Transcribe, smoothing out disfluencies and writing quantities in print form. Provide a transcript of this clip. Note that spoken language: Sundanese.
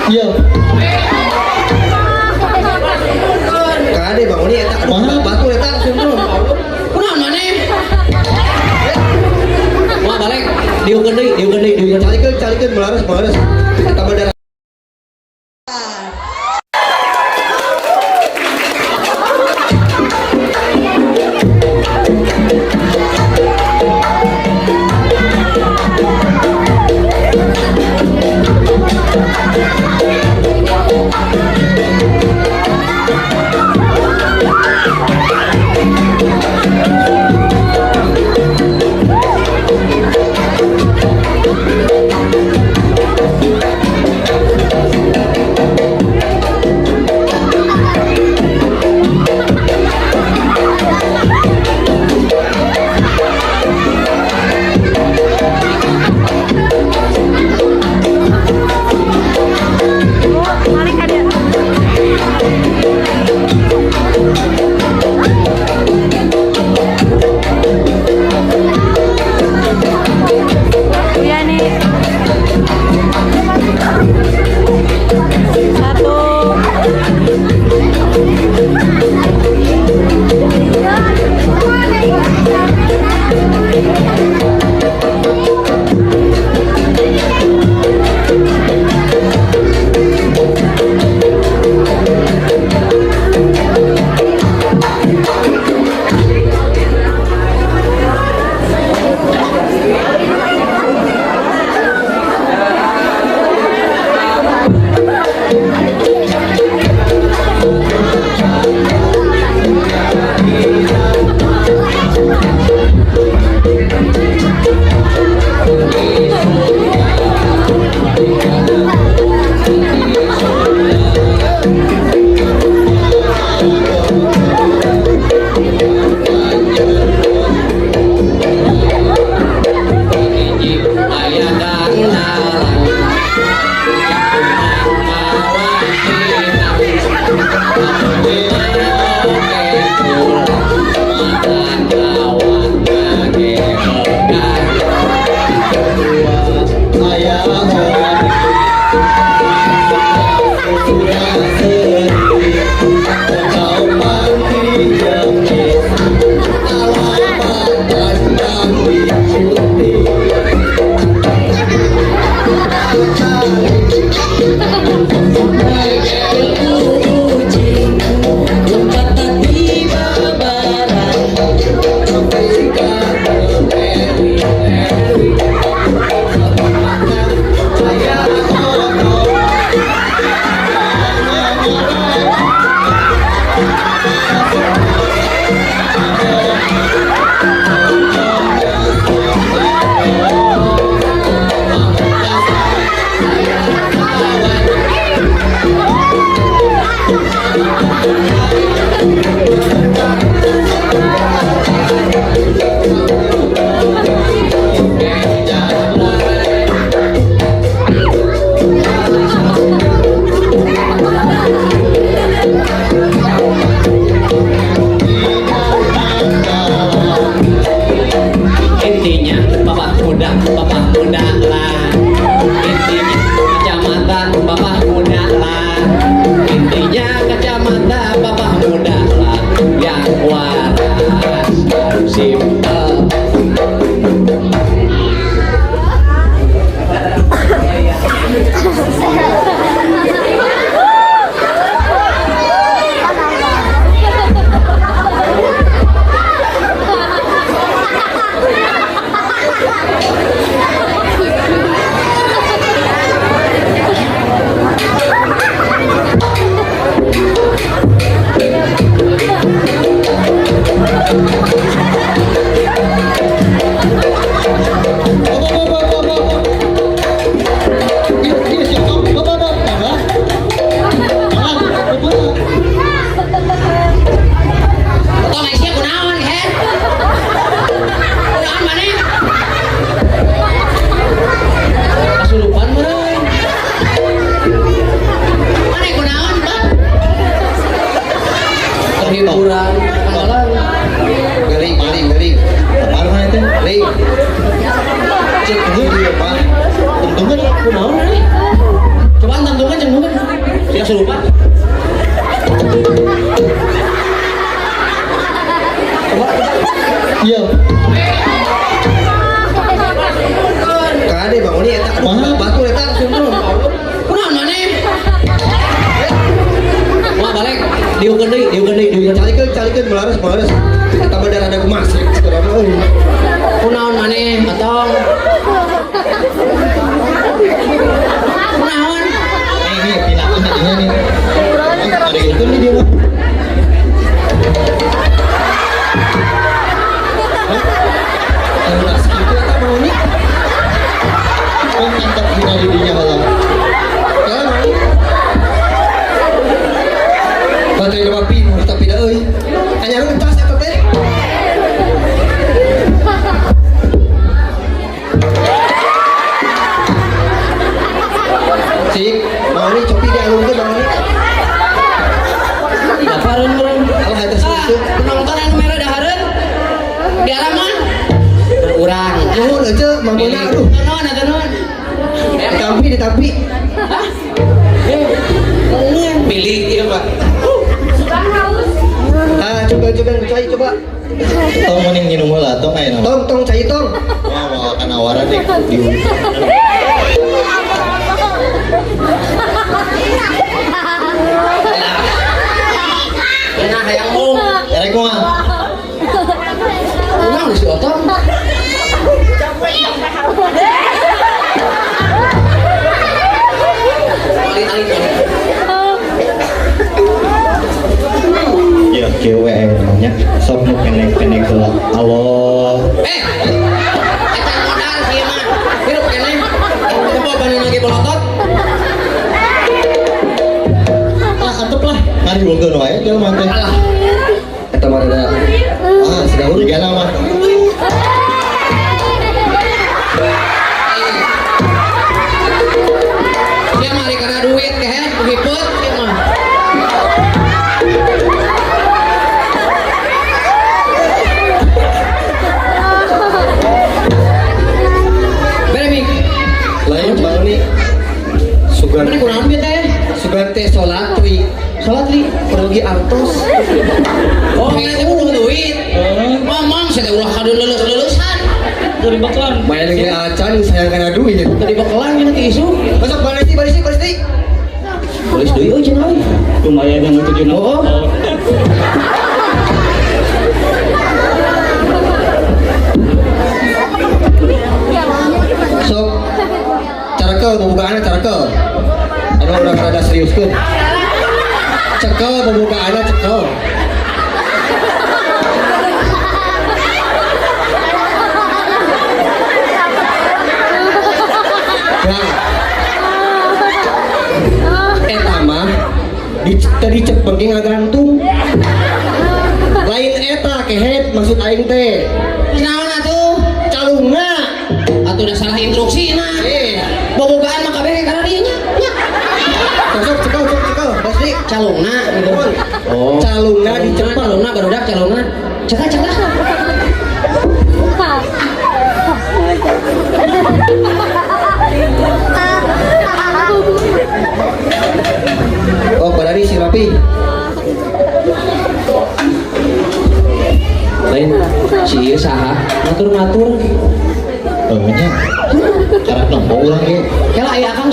Iya. Kade Bang Oni eta aduh batu eta langsung tuh. Kunaon maneh? Wah balik, diukeun deui, diukeun deui, diukeun. Calikeun calikeun melaras melaras. Eta mah darah. Balik ada. Iya nih. Satu. Hiji aya dangdalan. Ayah sudah seri kau panti jenis alamat kami putih. Intinya bapak muda lah. Intinya kacamata bapak muda lah. Intinya kacamata bapak muda lah. Yang waras simple. Tong Aisyah kunaon, Her? Kunaon maneh? Kasurupan meureun. Maneh kunaon, Pak? Terhiburan. Kenalan. Geling geling geling. Apaan mana itu? Geling. Cek dia mah. Tungtungan Kunaon maneh? Cobaan tangtungan jeung mungkin. Sia kasurupan. Coba. Iya. Kade Bang Oni eta aduh batu eta langsung turun. Kunaon maneh? Wah, balik. Diukeun deui, diukeun deui, diukeun. Calikeun calikeun melaras melaras. Eta mah darah ada kumas. Sekarang euy. Kunaon maneh, Otong? Kunaon? Nih, nih, pinakin tadinya nih. Ada gitu nih dia mah. Ulah sakitu eta Bang Oni. Oh, mantap dina didinya heula. Ya Bang Oni. Baterai loba pinuh tapi da euy. Anyar ngecas eta teh. Cik, Bang Oni copi dialungkeun Bang Oni. Lapareun meureun. Alah eta Ah, sakitu. penonton anu mere dahareun. Di alaman. Urang. Nuhun ece Mang Bona aduh. Nuhun, atuh nuhun. Ditampi ditampi. Hah? Pilih ieu, Pak. Ah, coba coba cai coba. Tong mending nginum heula tong aya nama. Tong tong cai tong. Wah, mau akan awaran deh di Nah, hayang mung. Erek mah. Kunaon si Otong? Alit-alit. Ya kieu we nya. Sok nu pendek-pendek heula. Allah. Eh, eta modal sih mah. Hirup keneh. Coba banding lagi bolotot. Ah, antep lah. Ngariweukeun wae jelema teh. Alah, Eta mah rada ah sedang Jigana mah. dia mah ari kana duit kehed, hiput ieu mah. Bere mik. Lain Bang Oni. Sugan Mana kunaon ieu teh? sugan teh salat tri. Salat li. Pergi artos. Oh, ini teh butuh duit. Ngomong saya teh ulah kadu lulus-lulusan. Dari bakalan. Main ge acan sayang kana duit. Tadi bakalan ieu nanti isu. Masuk balisi balisi balisi. Polis deui euy cenah euy. Lumayan yang tujuh Oh. Sok carakel pembukaanna carakel. Anu urang rada seriuskeun. Cekel pembukaanna cekel. Nah, eta mah di tadi cek penting ngagantung. Lain eta kehet maksud aing teh. Terus naon atuh? Calungna. Atuh udah salah instruksi nah. Eh, Bobogaan mah kabeh karena dieu nya. Nya. sok cekel sok cekel, Bos Dik. Calungna gitu. Oh. Calungna dicepel. Calungna barudak calungna. Cekah cekah. Oh, berarti si rapi. Lain si ieu saha? Ngatur-ngatur. Nya. Karak nempo urang ge. Kela aya akang.